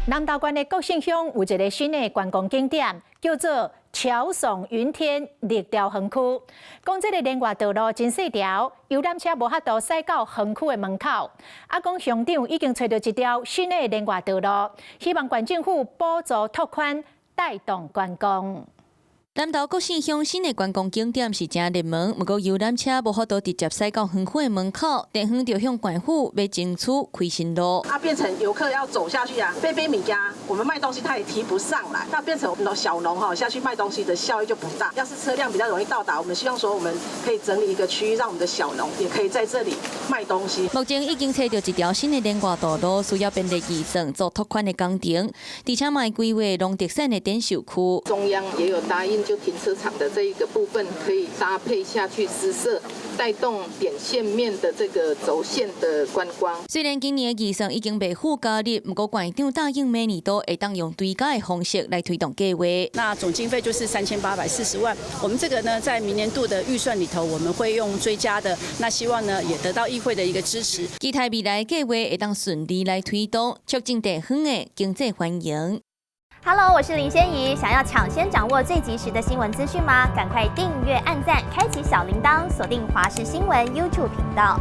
南投縣的國姓鄉有一个新的觀光景點，叫做橋聳雲天立雕園區。講這个連外道路真細條，遊覽車無法度駛到園區的門口。啊，講鄉長已經揣著一條新的連外道路，希望縣政府補助拓寬，帶動觀光。南投國姓鄉新的觀光景點是誠熱門，毋過遊覽車無法度直接駛到園區的門口，地方就向縣府欲爭取開新路。啊，變成遊客要走下去啊，背背物件，我們賣東西他也提不上來，那變成小農哈下去賣東西的效益就不大。要是車輛比較容易到達，我們希望說我們可以整理一個區域，讓我們的小農也可以在這裡賣東西。目前已經揣著一條新的連外道路，需要編列預算做拓寬的工程，而且嘛會規劃農特產的展售區。中央也有答應，就停車場的這一個部分可以搭配下去施設，帶動點線面的這個軸線的觀光。雖然今年的預算已經未附加入，毋過縣長答應明年度會當用追加的方式來推動計劃。那總經費就是3840萬，我們這個呢，在明年度的預算裡頭，我們會用追加的。那希望呢，也得到議會的一個支持。期待未來計劃會當順利來推動，促進地方的經濟繁榮。 Hello，我是林仙怡。想要搶先掌握最及時的新聞資訊嗎？趕快訂閱、按讚、開啟小鈴鐺，鎖定華視新聞 YouTube 頻道。